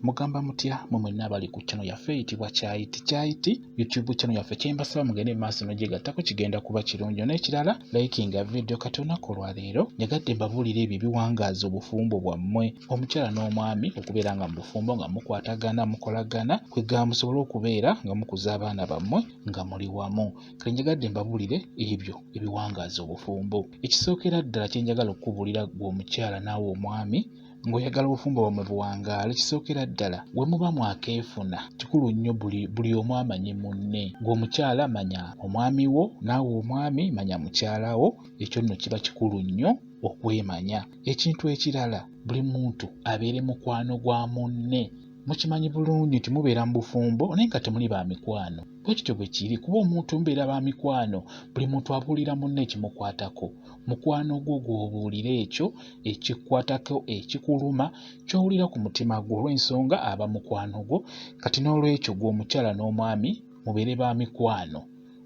Mugamba mutya mwe mwenna abali ku channel yaffe eyitibwa Kyayiti Kyayiti YouTube channel yaffe, kyembasaba mugende maaso nogyegattako, kigenda kuba kirungi. N'ekirala, likinga video. Kati olunaku olwaleero njagadde mbabuulire ebyo ebiwangaaza obufumbo bwammwe, omukyala n'omwami okubeera nga mu bufumbo nga mukwatagana, mukolagana, kwegamba musobole okubeera nga mukuza abaana bammwe nga muli wamu. Kale njagadde mbabuulire ebyo ebiwangaaza obufumbo. Ekisookera ddala kyenjagala okukubuulira ggwe omukyala naawe omwami ng'oyagala obufumbo bwammwe buwangaale, kisookera ddala we muba mwakeefuna, kikulu nnyo buli omu amanye munne. Ng'omukyala manya omwami wo, naawe omwami manya mukyala wo. Ekyo nno kiba kikulu nnyo okwemanya. Ekintu ekirala, buli muntu abeere mukwano gwa munne. Mukimanyi bulungi nti mubeera mu bufumbo naye nga temuli ba mikwano. Bwe kityo bwe kiri kuba omuntu mubeera ba mikwano, buli muntu abuulira munne ekimukwatako. Mukwano gwo gw'obuulira ekyo ekikukwatako, ekikuluma, ky'owulira ku mutima gwo, olw'ensonga aba mukwano gwo. Kati n'olwekyo gwe omukyala n'omwami mubeere ba mikwano,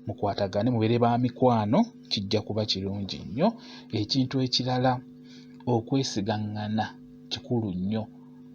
mukwatagane, mubeere ba mikwano, kijja kuba kirungi nnyo. Ekintu ekirala, okwesigaŋŋana kikulu nnyo.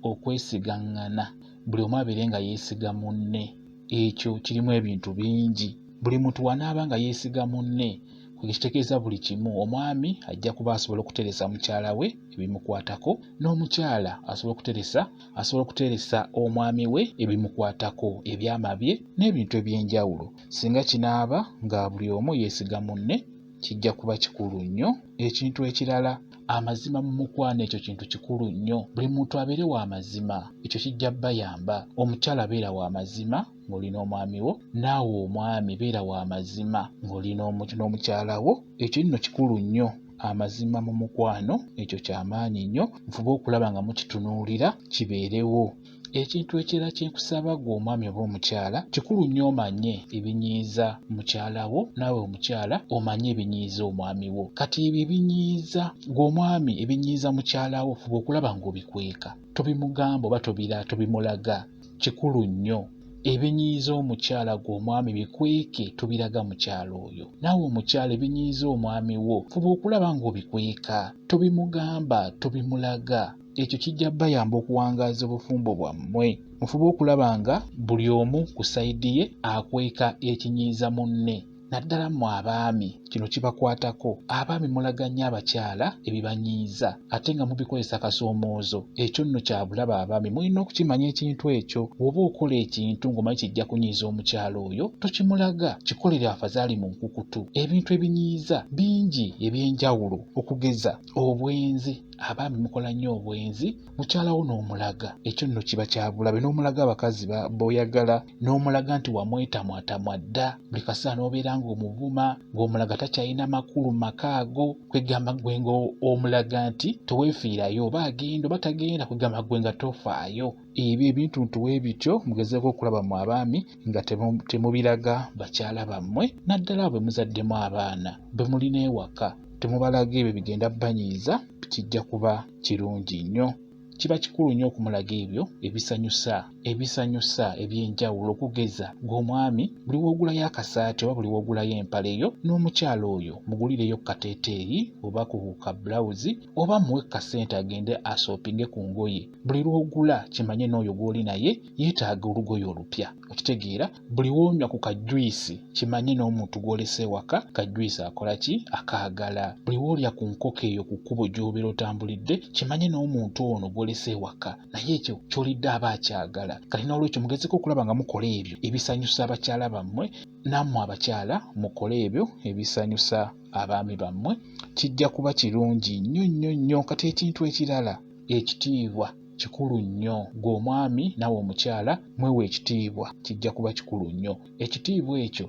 Okwesigaŋŋana, buli omu abeere nga yeesiga munne. Ekyo kirimu ebintu bingi. Buli muntu wanaaba nga yeesiga munne, kitegeeza buli kimu. Omwami ajja kuba asobola okuteresa mukyala we ebimukwatako, n'omukyala asobola okuteresa omwami we ebimukwatako, ebyama bye n'ebintu eby'enjawulo. Singa kinaaba nga buli omu yeesiga munne, kijja kuba kikulu nnyo. Ekintu ekirala, amazima mu mukwano, ekyo kintu kikulu nnyo. Buli muntu abeere wa mazima, ekyo kijja bayamba. Omukyala beera wa mazima ng'oli n'omwami wo, naawe omwami beera wa mazima ng'oli n'omukyala wo. Ekyo nno kikulu nnyo, amazima mu mukwano, ekyo kyamaanyi nnyo. Nfube okulaba nga mukitunuulira kibeerewo. Ekintu ekirala kyenkusaba ggwe omwami oba omukyala, kikulu nnyo omanye ebinyiiza mukyala wo, naawe omukyala omanye ebinyiiza omwami wo. Kati ebyo ebinyiiza ggwe omwami, ebinyiiza mukyala wo, fuba okulaba ng'obikweka, tobimugamba oba tobimulaga. Kikulu nnyo, ebinyiiza omukyala gwe omwami bikweke, tobiraga mukyala oyo. Naawe omukyala, ebinyiiza omwami wo fuba okulaba ng'obikweka, tobimugamba, tobimulaga. Ekyo kijja bayamba okuwangaaza obufumbo bwammwe. Mufube okulaba nga buli omu ku side ye akweka ekinyiiza munne. Naddala mmwe abaami kino kibakwatako. Abaami mulaga nnyo abakyala ebibanyiiza ate nga mubikozesa kasoomoozo. Ekyo nno kya bulabe. Abaami mulina okukimanya ekintu ekyo. Bw'oba okola ekintu ng'omanyi kijja kunyiiza omukyala oyo, tokimulaga, kikolere afazaali mu nkukutu. Ebintu ebinyiiza bingi eby'enjawulo, okugeza obwenzi. Abaami mukola nnyo obwenzi, mukyala wo n'omulaga. Ekyo nno kiba kya bulabe, n'omulaga abakazi b'oyagala, n'omulaga nti wamwetamwatamwa dda, buli kaseera n'obeera ng'omuvuma, ng'omulaga takyalina makulu mu maka ago. Kwegamba gwe ng'omulaga nti teweefiirayo, oba agenda oba tagenda, kwegamba gwe nga tofaayo. Ebyo ebintuntu we bityo mugezeeko okulaba mu abaami nga temubiraga bakyala bammwe, naddala bwe muzaddemu abaana bwe mulina ewaka. Temubalaga ebyo bigenda banyiiza, kijja kuba kirungi nnyo. Kiba kikulu nnyo okumulaga ebyo ebisanyusa eby'enjawulo. Okugeza ng'omwami buli woogulayo akasaati oba buli woogulayo empale yo, n'omukyala oyo mugulireyo ku kateeteeyi oba ku kabulawuzi, oba muwe kasente agende ashoppinge ku ngoye. Buli lw'ogula, kimanye n'oyo gw'oli naye yeetaaga olugoye olupya. Okitegeera? Buli woonywa ku kajuice, kimanye n'omuntu gw'olese ewaka kajuice akola ki, akaagala. Buli woolya ku nkoko eyo ku kkubo gy'obeera otambulidde, kimanye n'omuntu ono gw'olese ewaka naye ekyo ky'olidde aba akyagala. Kati n'olwekyo mugezeko okulaba nga mukola ebyo ebisanyusa abakyala bammwe, nammwe abakyala mukole ebyo ebisanyusa abaami bammwe, kijja kuba kirungi nnyo nnyo nnyo. Kati ekintu ekirala, ekitiibwa kikulu nnyo. Gwe omwami naawe omukyala mwewa ekitiibwa, kijja kuba kikulu nnyo ekitiibwa ekyo.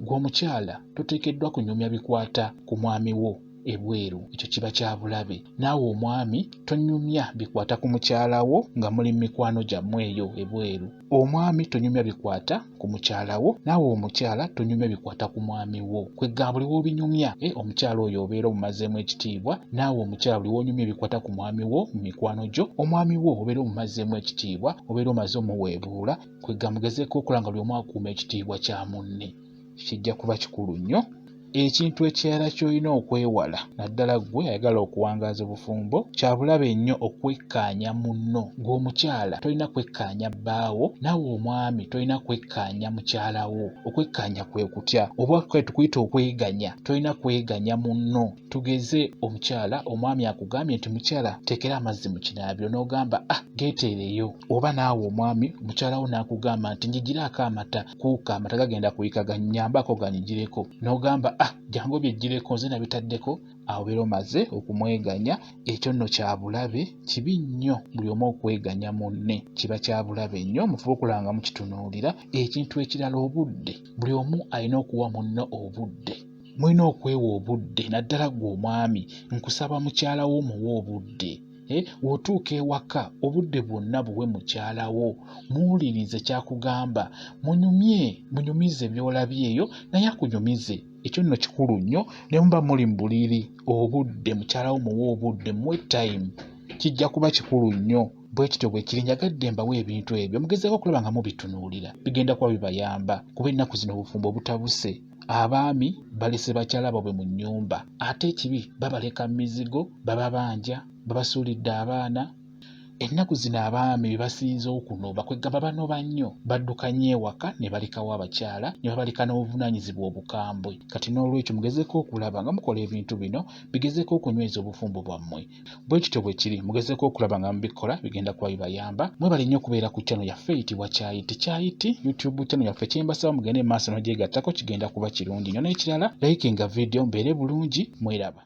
Gwe omukyala toteekeddwa kunyumya bikwata ku mwami wo ebweru, ekyo kiba kya bulabe. Naawe omwami tonyumya bikwata ku mukyala wo nga muli mu mikwano gyammwe eyo ebweru. Omwami tonyumya bikwata ku mukyala wo, naawe omukyala tonyumya bikwata ku mwami wo. Kwegamba buli w'obinyumya, omukyala oyo obeera omumazeemu ekitiibwa. Naawe omukyala buli w'onyumya ebikwata ku mwami wo mu mikwano gyo, omwami wo obeera omumazeemu ekitiibwa, obeera omaze omuweebuula. Kwegamba mugezeeko okulaba nga buli omu akuuma ekitiibwa kya munne, kijja kuba kikulu nnyo. Ekintu ekirala ky'olina okwewala naddala ggwe ayagala okuwangaaza obufumbo, kya bulabe nnyo okwekkaanya munno. Ggwe omukyala tolina kwekkaanya bbaawo, naawe omwami tolina kwekkaanya mukyala wo. Okwekkaanya kwe kutya? Oba kale tukuyite okweganya. Tolina kweganya munno. Tugeze omukyala, omwami akugambye nti mukyala teekera amazzi mu kinaabiro n'ogamba ah geeteereyo. Oba naawe omwami mukyala wo n'akugamba nti njigiraako amata kuuka amata gagenda kuyika gannyambako ganyigireko n'ogamba ah jangu obyejjireko nze nabitaddeko awo obeera omaze okumweganya. Ekyo nno kya bulabe, kibi nnyo buli omu okweganya munne, kiba kya bulabe nnyo, mufube okulaba nga mukitunuulira. Ekintu ekirala obudde, buli omu alina okuwa munne obudde. Mulina okwewa obudde naddala ggwe omwami, nkusaba mukyala wo omuwe obudde. Eh, w'otuuka ewaka obudde bwonna buwe mukyala wo, muwulirize ky'akugamba, munyumye, munyumize by'olabye eyo naye akunyumize. Ekyo nno kikulu nnyo ne muba muli mu buliri, obudde mukyala wo muwe obudde, muwe time, kijja kuba kikulu nnyo. Bwe kityo bwe kiri, njagadde mbawe ebintu ebyo mugezeeko okulaba nga mubitunuulira, bigenda kuba bibayamba kuba ennaku zino obufumbo butabuse. Abaami balese bakyala baabwe mu nnyumba ate ekibi babaleka mu mizigo, bababanja, babasuulidde abaana. Ennaku zino abaami be basinze okunoba, kweggamba banoba nnyo, badduka nnyo ewaka ne balekawo abakyala ne babaleka n'obuvunaanyizibwa obukambwe. Kati n'olwekyo mugezeeko okulaba nga mukola ebintu bino bigezeeko okunyweza obufumbo bwammwe. Bwe kityo bwe kiri, mugezeeko okulaba nga mubikola bigenda kuba bibayamba. Mwebale nnyo okubeera ku channel yaffe eyitibwa Kyayiti Kyayiti YouTube channel yaffe. Kye mbasaba mugende mu maaso n'ogyegattako kigenda kuba kirungi nnyo. N'ekirala likinga video mbeere bulungi mweraba.